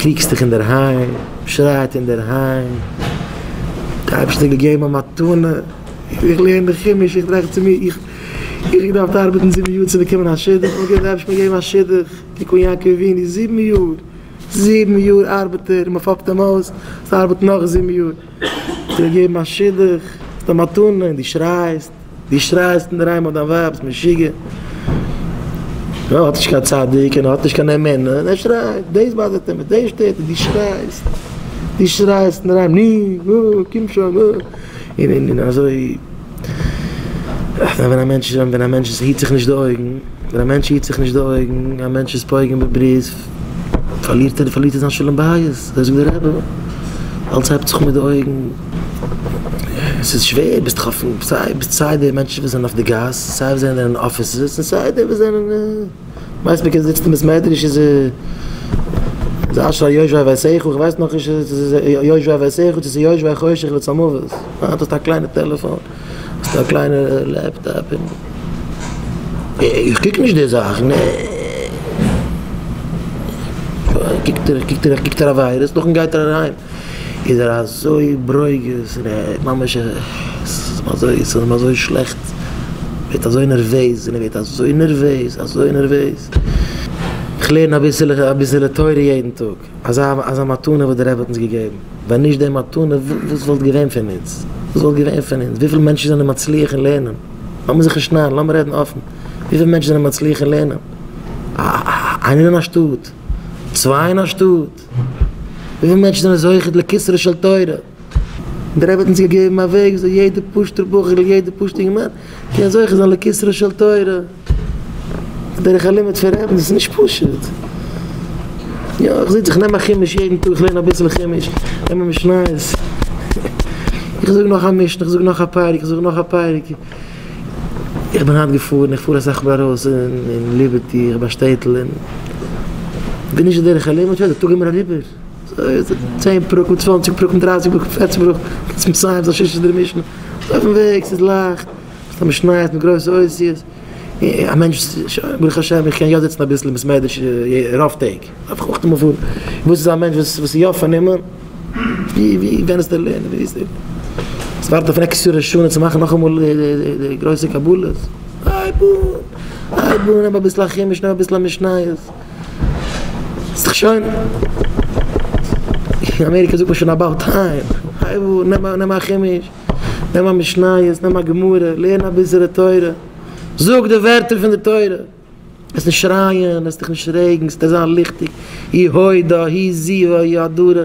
קריגסט דיך אינדערהיים, שרייט אינדערהיים, די אייבערשטער האט געגעבן א מתנה, איך לערן די חומש, איך טראכט צו מיר, איך איך האב געדארפט ארבעטן 7 יאר צו באקומען א שידוך, און דער אייבערשטער האט מיר געגעבן א שידוך, קוק אן יעקב אבינו, 7 יאר, 7 יאר ארבעט ער, מען פאפט אים אויס, עס ארבעט נאך 7 יאר, צו געבן א שידוך, ס'איז א מתנה, און דו שרייסט, דו שרייסט אינדערהיים אויף דיין ווייב, ביסט משוגע. יא, האט נישט קיין צדיק און האט נישט קיין אמונה, און ער שרייט, דאס באדערט אים, דאס שטערט אים, דו שרייסט, דו שרייסט אינדערהיים, נו, קום שוין, און און אזוי, ווען א מענטש היט זיך נישט די אויגן, ווען א מענטש היט זיך נישט די אויגן, א מענטש איז פוגם בברית, פארלירט ער זיין שלום בית, אזוי זאגט דער רבי, אלץ הייבט זיך אן מיט די אויגן. עס איז שווער, ביסט דאך אויפן, סיי ביסט סיי די מענטשן וואס זענען אויף די גאס, סיי וואס זענען אין offices, און סיי די וואס זענען, ווייסט מען קען זיצן אין בית מדרש איז איז אשרי יושבי ביתך, איך ווייס נאך נישט יושבי ביתך צו ס'איז יושבי חושך וצלמוות, היינט האסטו א קליינע טעלעפאן, האסטו א קליינע laptop, און איך קוק נישט די זאכן, קוקט ער עבירות, נאכדעם גייט ער אהיים. איז ער אזוי ברוגז און ער ממש ס'איז אים אזוי ס'איז אים אזוי שלעכט, ווערט אזוי נערוועז און ער ווערט אזוי נערוועז אזוי נערוועז. איך לערן אביסעלע אביסעלע תורה יעדן טאג, אזא אזא מתנה וואס דער רבי האט אונז געגעבן, ווען נישט די מתנה וואס וואלט געווען פון אונז? וואס וואלט געווען פון אונז? וויפיל מענטשן זענען מצליח אין לערנען? לאמיר זיך נישט נארן, לאמיר רעדן אפן, וויפיל מענטשן זענען מצליח אין לערנען? איינער אין א שטאט? צוויי אין א שטאט? וויפיל מענטשן זענען זוכה לכתרה של תורה? און דער רבי האט אונז געגעבן א וועג וויאזוי יעדער פשוט'ער בחור'ל, יעדער פשוט'ער אינגערמאן קען זוכה זיין לכתרה של תורה. דרך הלימוד פון רבי'ן, דאס איז נישט פשוט. יא, איך זיץ, איך נעם א חומש יעדן טאג, איך לערן אביסל חומש, נעם א משניות, איך זאג נאך א משנה, איך זאג נאך א פרק, איך זאג נאך א פרק. איך בין היינט געפארן, איך פאר אסאך מאל ארויס אין ליבערטי, איך ביי שטעטל, און ווען נישט די דרך הלימוד, שוין, די טאג איז מיר אריבער. 10 פרקים, 20 פרקים, 30 פרקים, 40 פרקים, צום מסיים זיין ששה סדרי משנה. אויפן וועג, ס'איז לייכט, ס'איז א משניות מיט גרויסע אותיות. א מענטש, שוין, ברוך השם, איך קען יא זיצן אביסל אין בית מדרש רוב טעג. דארף איך אויך אמאל פארן. וואס איז א מענטש וואס איז יא פארנומען? ווי, ווי, ווען איז דער לערנען? ווי איז דער? עס ווארט אויף נעקסט יאר ראש השנה צו מאכן נאכאמאל די גרויסע קבלות. הייב אן, הייב אן, נעם אביסל א חומש, נעם אביסל א משניות. ס'איז דאך שוין, אין אמעריקע זאגט מען שוין about time. הייב אן, נעם א, נעם א חומש, נעם א משניות, נעם א גמרא, לערן אביסעלע תורה. זאג די ווערטער פון די תורה. עס נישט שרייען, עס דיך נישט רעגן, עס וועט זיין ליכטיג. היא הודה, היא זיווה, היא הדרה.